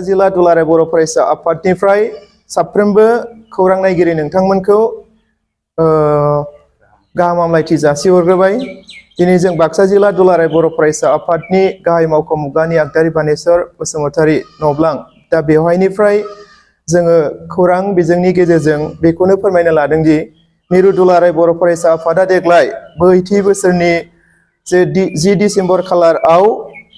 जिल्ला दुलाराय बर' फरायसा आफादनिफ्राय साफ्रोमबो खौरां नायगिरि नोंथांमोनखौ गाहाम हामलायथि जासिहरग्रोबाय। दिनै जों बाक्सा जिल्ला दुलाराय बर' फरायसा आफादनि गाहाय मावख' मुगानि आगदारि बानेश्वर बसुमतारी नब्लां दा बेवहायनिफ्राय जोङो खौरां बिजोंनि गेजेरजों बेखौनो फोरमायनो लादों दि मिरु दुलाराय बर' फरायसा आफादा देग्लाय बैथि बोसोरनि 10 डिसेम्बर खालाराव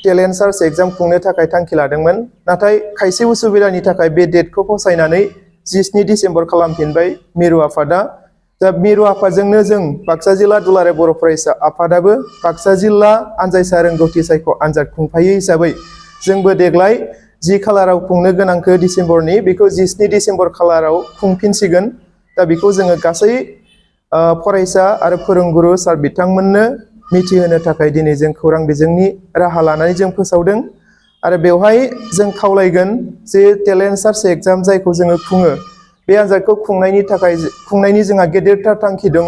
टेलेन्ट सार्च एग्जाम खुंनो थाखाय थांखि लादोंमोन, नाथाय खायसे उसुबिदानि थाखाय बे डेटखौ फसायनानै 17 डिसेम्बर खालामफिनबाय मिरु आफादा। दा मिरु आफादजोंनो जों बाक्सा जिल्ला दुलाराय बर' फरायसा आफादाबो बाक्सा जिल्ला आनजायसा रोंगौथि सायख' आनजाद खुंफायो हिसाबै जोंबो देग्लाय 10 खालाराव खुंनो गोनांखौ डिसेम्बरनि बेखौ 17 डिसेम्बर खालाराव खुंफिनसिगोन। दा बेखौ जोङो गासै फरायसा आरो फोरोंगुरु सार बिथांमोननो मिथिहोनो थाखाय दिनै जों खौरां बिजोंनि राहा लानानै जों फोसावदों। आरो बेवहाय जों खावलायगोन जे टेलेन्ट सार्च एग्जाम जायखौ जोङो खुङो, बे आनजादखौ खुंनायनि जोंहा गेदेरथार थांखि दङ।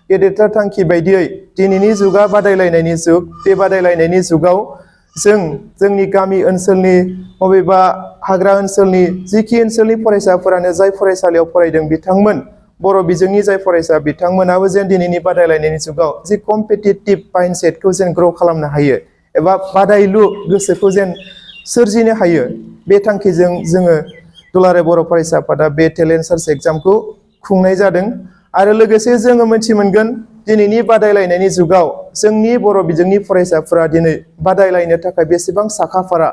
गेदेरथार थांखि बायदियै दिनैनि जुगा बादायलायनायनि जुग। बे बादायलायनायनि जुगाव जोंनि गामि ओनसोलनि बबेबा हाग्रा ओनसोलनि जिखि ओनसोलनि फरायसाफोरानो जाय फरायसालियाव फरायदों बिथांमोन, बर' बिजोंनि जाय फरायसा बिथांमोनाबो जेन दिनैनि बादायलायनायनि जुगाव जि कम्पिटिटिभ माइन्डसेटखौ जेन ग्र' खालामनो हायो एबा बादायलु गोसोखौ जेन सोरजिनो हायो, बे थांखिजों जोङो दुलाराय बर' फरायसा आफादा बे टेलेन्ट सार्च एग्जामखौ खुंनाय जादों। आरो लोगोसे जोङो मोनथि मोनगोन दिनैनि बादायलायनायनि जुगाव जोंनि बर' बिजोंनि फरायसाफोरा दिनै बादायलायनो थाखाय बेसेबां साखाफारा,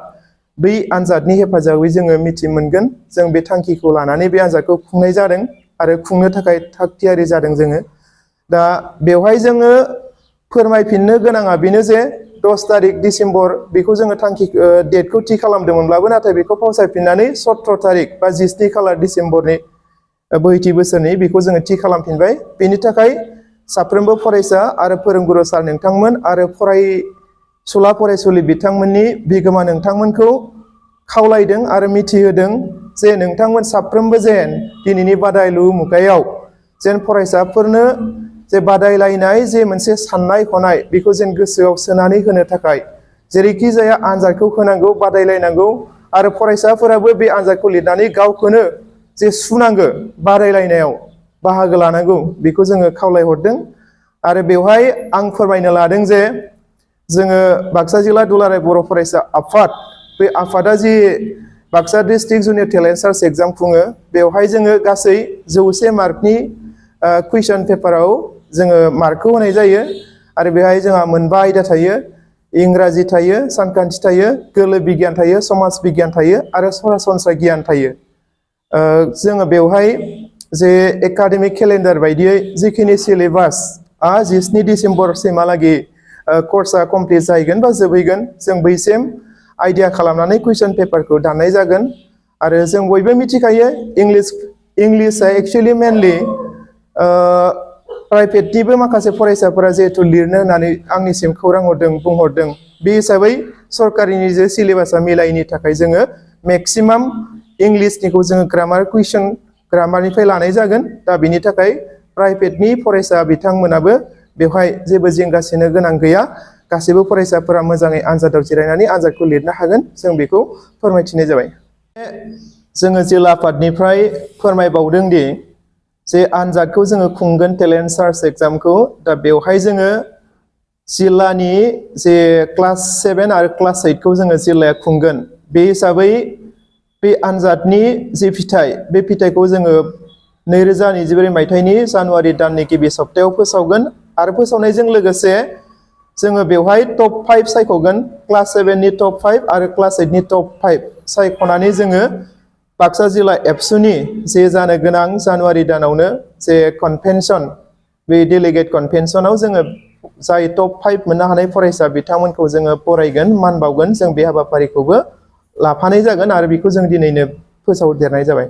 बै आनजादनि हेफाजाबै जोङो मिथि मोनगोन। जों बे थांखिखौ लानानै बे आनजादखौ खुंनाय जादों आरो खुंनो थाखाय थाग थियारि जादों जोङो। दा बेवहाय जोङो फोरमायफिननो गोनाङा बेनो जे 10 तारिख डिसेम्बर बेखौ जोङो डेटखौ थि खालामदोंमोनब्लाबो नाथाय बेखौ फावसायफिननानै 17 तारिख बा 17 खालार डिसेम्बरनि बोहैथि बोसोरनि बेखौ जोङो थि खालामफिनबाय। बेनि थाखाय साफ्रोमबो फरायसा आरो फोरोंगुरु सार नोंथांमोन आरो फरायसुला फरायसुलि बिथांमोननि बिगोमा नोंथांमोनखौ खावलायदों आरो मिथिहोदों जे नोंथांमोन साफ्रोमबो जेन दिनैनि बादायलु मुगायाव जेन फरायसाफोरनो जे बादायलायनाय जे मोनसे साननाय हनाय बेखौ जेन गोसोआव सोनानै होनो थाखाय जेरैखि जाया आनजादखौ होनांगौ, बादायलायनांगौ आरो फरायसाफोराबो बे आनजादखौ लिरनानै गावखौनो जे सुनांगौ, बादायलायनायाव बाहागो लानांगौ, बेखौ जोङो खावलायहरदों। आरो बेवहाय आं फोरमायनो लादों जे जोङो बाक्सा जिल्ला दुलाराय बर' फरायसा आफाद, बे आफादा the Baksa district junior talent search exam खुङो, बेवहाय जोङो गासै 100 मार्कनि कुइसन पेपाराव जोङो मार्कखौ होनाय जायो। आरो बेहाय जोंहा मोनबा आयदा थायो, इंराजि थायो, सानखान्थि थायो, गोरलै बिगियान थायो, समाज बिगियान थायो आरो सरासनस्रा गियान थायो। जोङो बेवहाय जे एकाडेमिक केलेन्डार बायदियै जिखिनि सिलेबासआ 17 डिसेम्बरसिमहालागै कर्सआ कमप्लिट जाहैगोन बा जोबहैगोन, जों बैसिम आइडिया खालामनानै कुइसन पेपारखौ दाननाय जागोन। आरो जों बयबो मिथिखायो इंलिसआ एक्सुवेलि मेनलि प्राइभेटनिबो माखासे फरायसाफोरा जिहेथु लिरनो होननानै आंनिसिम खौरां बुंहरदों, बे हिसाबै सरकारिनि जे सिलेबासआ मिलायैनि थाखाय जोङो मेक्सिमाम इंलिसनिखौ जोङो ग्रामारनिफ्राय लानाय जागोन। दा बिनि थाखाय प्राइभेटनि फरायसा बिथांमोनाबो बेवहाय जेबो जिंगासिनो गोनां गैया। गासैबो फरायसाफोरा मोजाङै आनजादाव जिरायनानै आनजादखौ लिरनो हागोन, जों बेखौ फोरमायथिनाय जाबाय। जोङो जिल्ला आफादनिफ्राय फोरमायबावदों दि जे आनजादखौ जोङो खुंगोन टेलेन्ट सार्च एग्जामखौ, दा बेवहाय जोङो जिल्लानि जे क्लास 7 आरो क्लास 8 खौ जोङो जिल्लाया खुंगोन। बे हिसाबै बे आनजादनि जे फिथाइ, बे फिथाइखौ जोङो 2024 मायथाइनि जानुवारि दाननि गिबि सप्तायाव फोसावगोन। आरो फोसावनायजों लोगोसे जोङो बेवहाय टप 5 सायख'गोन, क्लास 7नि टप 5 आरो क्लास 8नि टप 5 सायख'नानै जोङो बाक्सा जिल्ला एबसुनि जे जानो गोनां जानुवारि दानावनो जे कनभेनसन, बे डेलिगेट कनभेनसनाव जोङो जाय टप 5 मोननो हानाय फरायसा बिथांमोनखौ जोङो बरायगोन, मान बावगोन। जों बे हाबाफारिखौबो लाफानाय जागोन आरो बेखौ जों दिनैनो फोसावदेरनाय जाबाय।